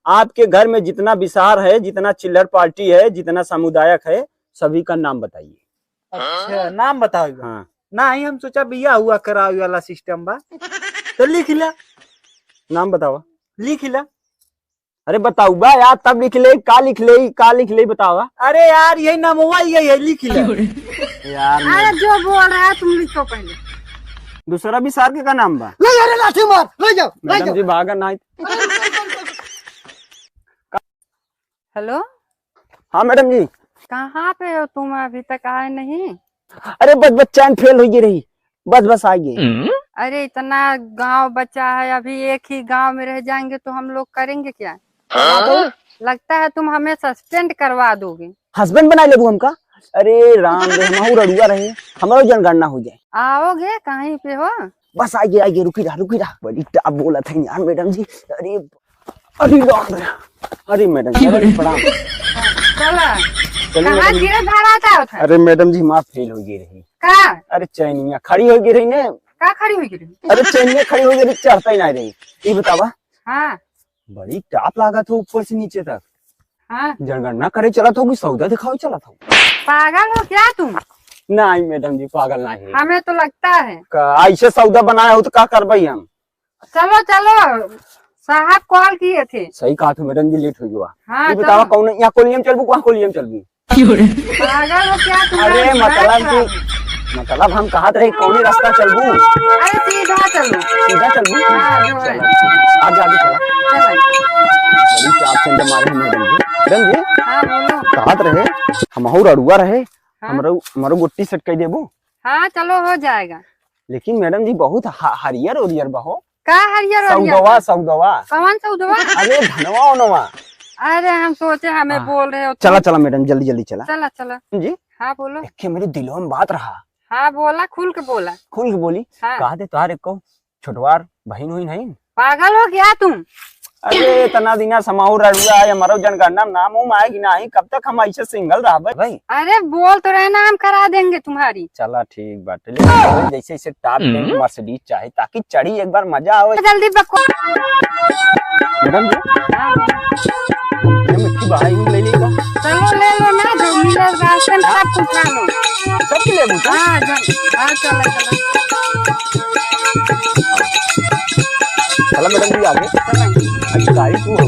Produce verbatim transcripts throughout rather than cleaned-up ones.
आपके घर में जितना विसार है, जितना चिल्लर पार्टी है, जितना सामुदायक है, सभी का नाम बताइए। अच्छा, नाम बताओ एक बार। हाँ। नहीं, हम सोचा बियाह हुआ कराओ वाला सिस्टम बा। तो लिख ला। नाम बतावा। लिख ला। अरे बताऊ बा यार, तब लिख ले, का लिख ले, का लिख ले बतावा। अरे यार, यही नामवा, ये, ये लिख ले। यार अरे मैं जो बोल रहा है तुम लिखो पहले। दूसरा विसार के का नाम बा? ले जा रे लाठी मार, ले जाओ, ले मैडम जाओ। जी भागा नहीं। हेलो। हाँ मैडम जी। कहाँ पे हो तुम, अभी तक आए नहीं? अरे बस बस चैन फेल हो गई रही, बस बस आ गए। अरे इतना गांव बचा है, अभी एक ही गांव में रह जाएंगे तो हम लोग करेंगे क्या? हाँ? लगता है तुम हमें सस्पेंड करवा दोगे। हस्बैंड बना लेबू हमका? अरे राम रे, हम रड़ुआ रहे, हमारो जनगणना हो जाए। आओगे कहीं पे हो? बस आइए आइए, रुकी रहा रुकी रहा, बड़ी टाप बोलत है यार मैडम जी। अरे अरे राम रे। अरे मैडम जी, अरे प्रणाम। चला। चलो कहाँ मैडम जी। गिरे धरा था उधर? अरे मैडम जी, माँ फेल हो गई रही। का? अरे चैनिया खड़ी हो गई रही ने। का खड़ी हो गई रही? अरे चैनिया खड़ी हो गई रही, चढ़ता ही नहीं रही। ये बतावा। हाँ। बड़ी टाप लागत हो ऊपर से नीचे तक। हाँ। जनगणना करे चलत हो कि सौदा दिखावे चलत हो? पागल हो क्या तुम? नहीं मैडम जी, पागल नहीं। हमें तो लगता है। का ऐसे सौदा बनाया हो तो का करबई हम? चलो, चलो, साहब कॉल किए थे। सही कहा था मैडम जी, लेट हो गया। हाँ, ये बताओ, चलो। कौन यहाँ कोलियम चलबू, वहाँ कोलियम चलबू? पागल हो क्या तुम? अरे, मतलब कि, मतलब हम कहत रही, कौनी रास्ता चलबू? अरे, सीधा चलो। सीधा चलबू? हाँ, जो है। चलो, ठीक। आगे, आगे चला। चलो। बड़ी चाप से मारे हैं मैडम जी। मैडम जी, हाँ, बोलो। कहत रहे, हमहू रड़ुआ रहे, हाँ। हमरो, हमरो गुट्टी सेट कर देबू? हाँ, चलो, हो जाएगा। लेकिन मैडम जी, बहुत ह-, हरियर ओरियर बहो। का हरियर ओरियर? सौदवा, सौदवा। कौन सौदवा? अरे, धनवा ओनवा। अरे, हम सोचे हमें हाँ। बोल रहे हो तुम। चला, चला मैडम, जल्दी, जल्दी चला। चला, चला। जी? हाँ, बोलो। एक मेरे दिलवा में बात रहा। हाँ, बोला, खुल के बोला। खुल के बोली? हाँ। कहा दे, तोहार एको छोटवार बहिन हुई नहीं? पागल हो गया तुम? अरे, इतना दिना समाहू रड़ुआ है, हमारो जनगणना में नाम उम आए कि नहीं? कब तक हम ऐसे सिंगल रहबे भाई? अरे, बोल तो रहे ना, हम करा देंगे तुम्हारी। चला, ठीक बाटे, ले, जैसे इसे टॉप टेन हम्म। मर्सिडीज चाहे, ताकि चढ़ी एक बार मजा आवे। जल्दी बको। मैडम जी, हाँ। ये मिट्टी बाहर ही ले लेगा। चलो, ले लो ना, जो मिले रास्ते में सब कुछ खा लो। सब की लेबू का? हाँ, जा, हाँ, चलो, चलो। चला मैडम जी, आगे। चलो। अधिकारी तू हो।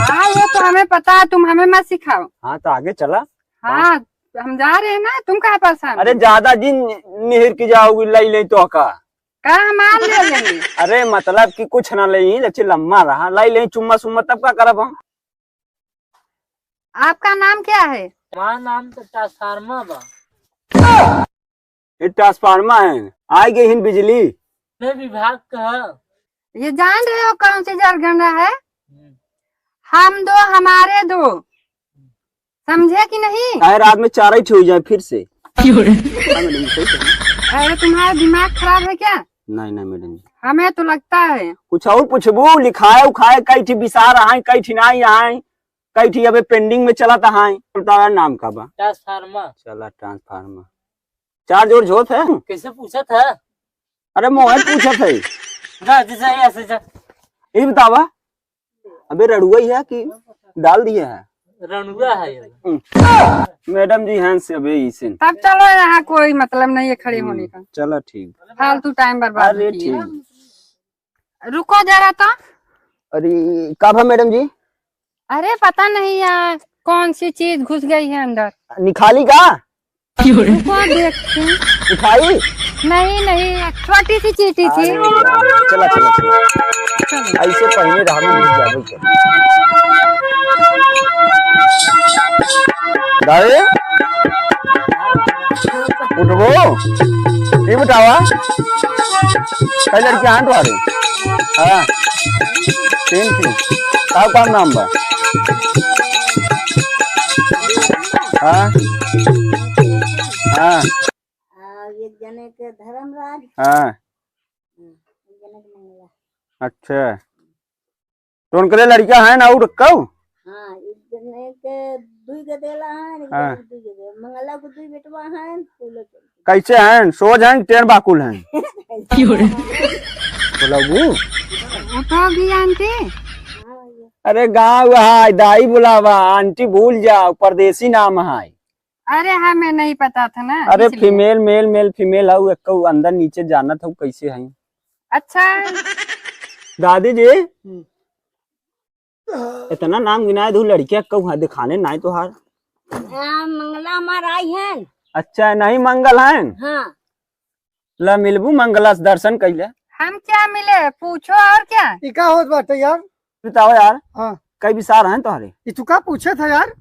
हाँ, वो तो हमें पता है, तुम हमें मत सिखाओ। हाँ, तो आगे चला। हाँ, हम जा रहे हैं ना, तुम काहे परेशान हो? अरे, ज्यादा दिन निहिर के जाओगी, लई ले तो का? का हमार ले लेंगे? अरे, मतलब कि कुछ ना ले, जैसे लम्मा रहा, लई ले चुम्मा सुम्मा, तब का करब हम? आपका नाम क्या है? हमारा नाम तो ट्रांसफार्मर बा। ये ट्रांसफार्मर है, आ गई हिन बिजली। मैं विभाग का है। ये जान रहे हो कौन सी जनगणना है? हम्म। हम दो, हमारे दो, समझे कि नहीं? काहे रात में चार ही ठे हो जाए फिर से। क्यों रे? हाँ, मैडम, सही कहा। अरे, तुम्हारा दिमाग खराब है क्या? नहीं, नहीं, मैडम जी। हमें तो लगता है। कुछ और पूछबू, लिखाए उखाए, कई ठी विसार आए, कई ठी नाई आए, कई ठी अबे pending में चलत आए। तुम्हारा नाम का बा? ट्रांसफार्मर। चला, ट्रांसफार्मर। चार्ज ओर्ज होत है? कैसे पूछत है? अरे, मोहे पूछत है। जा, जा, जा, यहाँ से जा। ये बतावा, अबे रड़ुआ ही है कि डाल दिए है? रड़ुआ है ये। हम्म। मैडम जी हैं से अबे इसे। तब चलो, यहाँ कोई मतलब नहीं है खड़े हम्म, होने का। चलो ठीक। फालतू टाइम बर्बाद अरे होती है। ठीक। रुको जरा तो। अरे का भा मैडम जी? अरे पता नहीं यार कौन सी चीज घुस गई है अंदर। निकाली का? रुको देखते हैं। उठाई? नहीं, नहीं, छोटी सी चींटी थी। अरे यार, चला, चला, चला। चलो। ऐसे पहले रहा में घुस जाबे के। दाई, उठबो? ये बतावा, कई लड़कियां हैं तुम्हारे? हाँ, तीन थी। का, का नाम बा? हाँ? हाँ। आ, एक जने के धर्मराज। हाँ। एक जने के मंगला। अच्छा। तो उनकरे लड़का है ना, और कऊ? हाँ, एक जने के दुई गो देला है, एक हाँ। जने के दुई गो देला। मंगला को दुई बेटवा है, फूलो चल। कैसे हैं? सोझ हैं, टेढ़ बाकुल हैं? बोला वो? उठो भी आंटी। हाँ, ये। अरे गाँव है, दाई बुलावा, आंटी भूल जाओ, परदेसी नाम है। अरे हमें नहीं पता था ना, अरे इसलिए। फीमेल, मेल, मेल, फीमेल हऊ, एक्को अंदर नीचे जानत हऊ कैसे हई। अच्छा। दादी जी, हम्म। इतना नाम गिनाए दू, लड़किया कहूँ है दिखाने नाई तोहार। हाँ, मंगला हमार आई हैं। अच्छा, नहीं मंगल हैं? हाँ। ला मिलबू मंगला से दर्शन कैले। हम क्या मिले, पूछो और क्या? ई का होत बाटे यार? बताओ यार। हाँ। कई विचार हैं तोहरे? ई तू का पूछे था यार?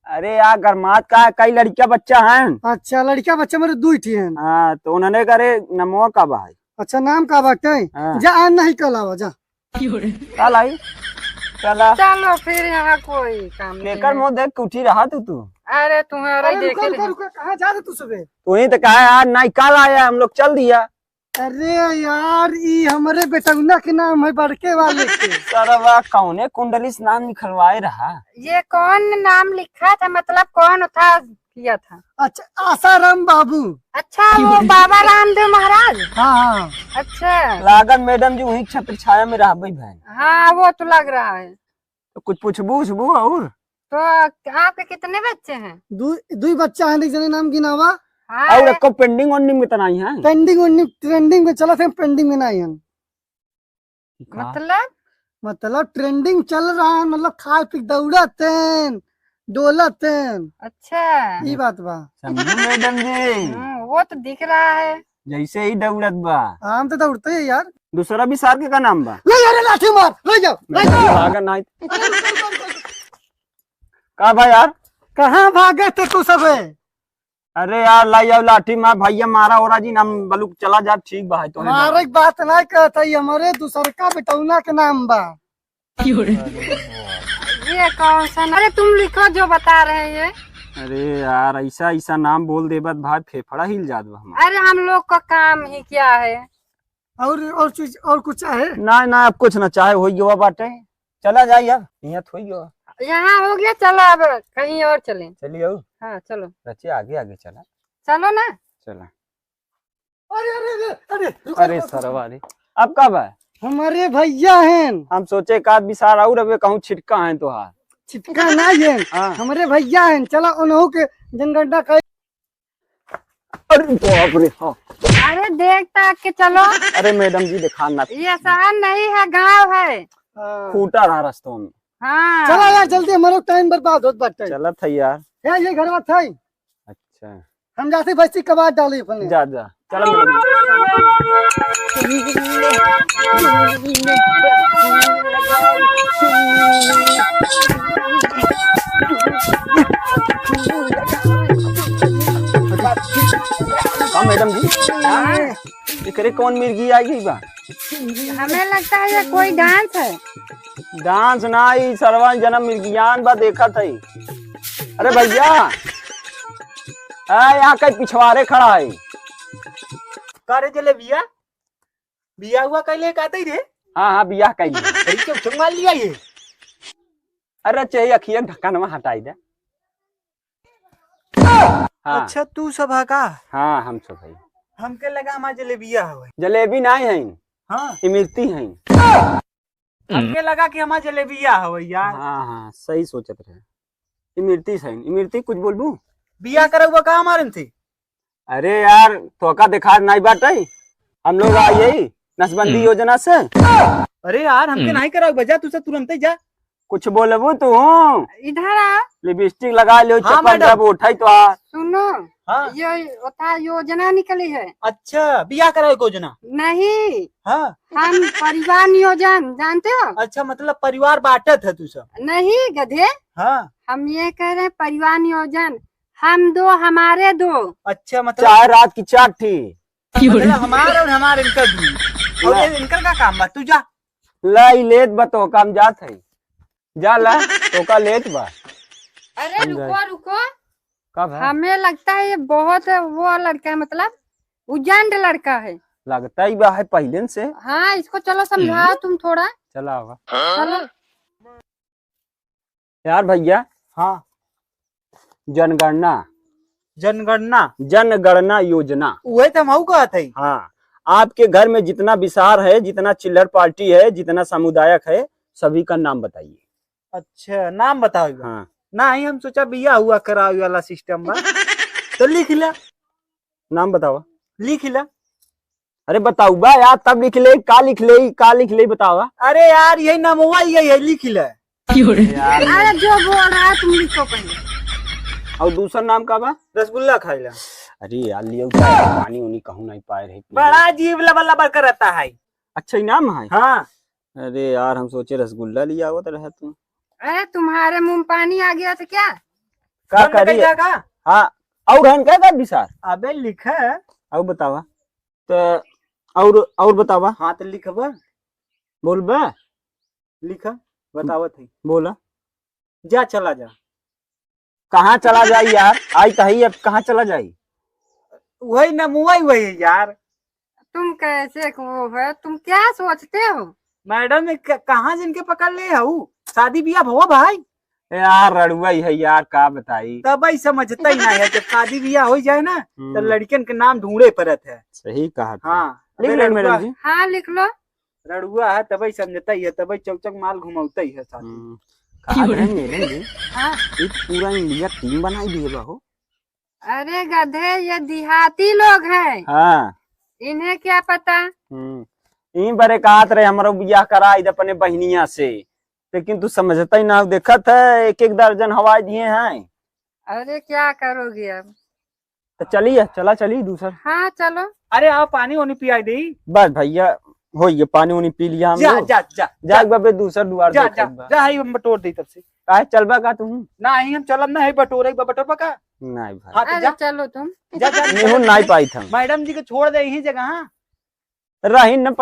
अरे यार, गरमात का है, कई लड़किया बच्चा हैं। अच्छा, लड़किया बच्चा मेरे दुई ठी हैं। हाँ, तो उन्होंने करे नमवा का बा है। अच्छा, नाम का बाटे? हाँ। जा, आज नहीं कल आवा, जा। का लाई? चला। चलो फिर, यहाँ कोई काम नहीं केकर है। मुंह देख के उठी रहा तू, तू? अरे तुम्हारा अरे ही रुको, देख रुको, रहे। रुको, कहाँ जा रहे तू सुबह? तू ही तो कहा यार, नहीं कल आया, हम लोग चल दिया। अरे यार, ई हमरे बेटौना के नाम है, बड़के वाले के। सरवा कौने कुंडली से नाम निकलवाए रहा? ये कौन नाम लिखा था, मतलब कौन था? किया था। अच्छा, आसाराम बाबू। अच्छा, वो बाबा रामदेव महाराज? हाँ, हाँ। अच्छा। लागत मैडम जी वही छत्र छाया में रहबे भैन। हाँ, वो तो लग रहा है। तो कुछ पूछबू उछबू और? तो आपके कितने बच्चे हैं? दू, दुई बच्चा है, एक जने नाम गिनावा। हाँ, और एक एको pending वेंडिंग में तो नहीं है? Pending वेंडिंग, trending में चला थे, pending में नहीं है। का? मतलब? मतलब trending चल रहा है, मतलब खाए पी के दौड़त हैं, डोलत हैं। अच्छा। ई बात बा। समझू मैडम जी? हम्म, वो तो दिख रहा है। जैसे ही दौड़त बा। हम तो दौड़ते ही यार। दूसरा भी सार के का नाम बा? ले यार, लाठी मार, ले जाओ, ले जाओ। भागा नहीं। का बा यार? कहाँ भागे थे तू सबे? अरे यार, लाई आओ लाठी मार, भैया मारा ओरा जी, हम बलुक चला जा, ठीक बा, है तो है मारे ना। के बात ना कहत है, हमरे दूसर का बेटौना के नाम बा। ये कौन सा ना-, अरे तुम लिखो जो बता रहे हैं ये। अरे यार, ऐसा, ऐसा नाम बोल देबत भाई, फेफड़ा हिल जात बा हमार। अरे हम लोग का काम ही क्या है? और, और चीज, और कुछ चाहे? ना, ना, अब कुछ ना चाहे, होई गवा बाटे। चला जाई अब, यहाँ थोई गवा। यहाँ हो गया, चलो अब कहीं और चलें। चलिए आओ। हाँ, चलो। रचिया आगे, आगे चला। चलो ना। चला। अरे, अरे, अरे, अरे, रुको, अरे रुको, रुको। सरवा रे, अब का बा? हमारे भैया हैं। हम सोचे एक आध विचार और अबे कहूँ छिटका है तोहार। छिटका ना ये। हाँ। हमारे भैया हैं, चला उन्हों के जनगणना का। अरे बाप रे, हाँ। अरे देख ताक के चलो। अरे मैडम जी, देखा ना। ये शहर नहीं है, गाँव है। हाँ। खूटा रहा रस्तों में। हाँ। चला यार, जल्दी, हमारो time बर्बाद होत बाटे। चलत है यार। हे, ये घरवा था ही। अच्छा। हम जाते भैंसी कबाड़ डाली अपने। जा, जा। चलो मैडम। हाँ मैडम जी। हाँ। एकरे कौन मिर्गी आ गई बा? हमें लगता है ये कोई dance है। Dance ना, ई सरवा जन्म मिर्गियान बा, देखत है। अरे भैया, आ, यहाँ कहीं पिछवारे खड़ा है। का रे जलेबिया, बिया हुआ कैले का तई रे? हाँ, हाँ, बिया कैले। बड़ी चौक चौक मार लिया ये। अरे, चाहिए अखिया ढक्कनवा हटाई दे। हाँ। अच्छा, तू सब है का? हाँ, हम सब है। हमके लगा हमार जलेबिया हवे। जलेबी नाई है। हाँ। इमरती है। हमके लगा कि हमार जलेबिया हवे यार। हाँ, हाँ, सही सोचत रहे। इमरती है, इमरती कुछ बोलबू? बिया करउबा का हमारे से? अरे यार, तोका देखा नाई बाटे? हम लोग आई है नसबंदी हम्म। योजना से। अरे यार, हमके हम्म। नाई कराउबा, जा तू से तुरंते जा। कुछ बोलबू तू? इधर आ। Lipstick लगा लियो, हाँ, चप्पल मैडम। जब उठाई तो आ। सुनो, हाँ। ये ओथा योजना निकली है। अच्छा, बियाह करावे के योजना? नहीं। हाँ। हम परिवार नियोजन, जानते हो? अच्छा, मतलब परिवार बांटत है तू सब? नहीं गधे। हाँ। हम ये कह रहे हैं परिवार नियोजन, हम दो हमारे दो। अच्छा, मतलब चाहे रात की चार ठी। मतलब हमार और हमार इनकर भी। और ला। ये इनकर का काम बा? तू जा। ला, ई लेत बा तो काम जात है। जा ला, तोका लेत बा। अरे हम रुको, जाए। रुको। का भाई? हमें लगता है ये बहुत वो लड़का है, मतलब उजंड लड़का है। लगता ही बा है पहले से। हाँ, इसको चलो समझाओ हम्म। तुम थोड़ा। चला आवा। चलो। यार भैया। हाँ। जनगणना। जनगणना? जनगणना योजना। उहे तो हम कहत हई। हाँ। आपके घर में जितना विसार है, जितना चिल्लर पार्टी है, जितना सामुदायक है, सभी का नाम बताइए। अच्छा, नाम बताओ। हाँ। नाही, हम सोचा बियाह हुआ करावे वाला system बा। तो लिख ले। नाम बतावा। लिख ले। अरे बताउबा यार, तब लिख ले, का लिख ले, का लिख ले बतावा। अरे यार, यही नामवा यही है, लिख ले। यार, अरे जो बोल रहा है तुम लिखो पहले। और दूसर नाम का बा? रसगुल्ला खाइला। अरे यार, लियो का पानी उनी कहूँ नाही पाए रहे। बड़ा जीभ लबर लबर करता है। अच्छा ही नाम है। हाँ। अरे यार, हम सोचे रसगुल्ला लिया आवत रहा तू। अरे, तुम्हारे मुंह में पानी आ गया था क्या? का बंद करी? कर जा का? हाँ, और हन का, का विचार? अबे लिखा। और बतावा। तो और, और बतावा। हाँ, तो लिखबा। बोलबा। लिखा, बतावत है। बोला। जा, चला जा। कहाँ चला जाई यार? आई तो हई, अब कहाँ चला जाई? वही ना मुआई वही है यार। तुम कैसे को है? तुम क्या सोचते हो? मैडम, ये क-, कहाँ जिनके पकड़ ले हऊ? शादी बियाह भवा भाई? यार, रड़ुआ ही है यार, का बताई? तब ही समझता ही ना है, जब शादी बियाह हो जाए ना, तो हम्म। लड़कियन के नाम ढूंढे पड़त है। सही कहा तू। हाँ, लिख अबे ले रड़ुआ। मैडम जी। हाँ, लिख लो। रड़ुआ है, तबे समझता ही है, तबे चौचक माल घुमावता ही है साथ में। हम्म। कहा रहे मैडम जी, हाँ। एक पूरा इंडिया टीम बनाई दिए बा हो। अरे गधे, ये देहाती लोग हैं। हाँ। इन्हें क्या पता? हम्म। ई बरे कहत रहे, हमरो बियाह कराई दे अपने बहिनिया से, लेकिन तू समझता ही ना, देखत है, एक एक दर्जन हवाई दिए हैं। अरे क्या करोगे अब? तो चलिए, चला चली दूसर। हाँ, चलो। अरे, आओ, पानी वानी पियाई दे। बस भैया, हो ये पानी वानी पी लिया हम जा, लोग। जा, जा, जा। जाए बाबे, दूसर दुआर जा, देखे जा, बा। जा, हम बटोर दे तब से। काहे, चलबा का तू? नाही, हम चलब ना, है बटोरे बा, बटोरबा का? नाही भाई। हाँ, तो अरे जा। चलो तुम। जा, जा, निहुन नाही पाई था। मैडम जी के छोड़ दे यही जगह, हाँ। रही न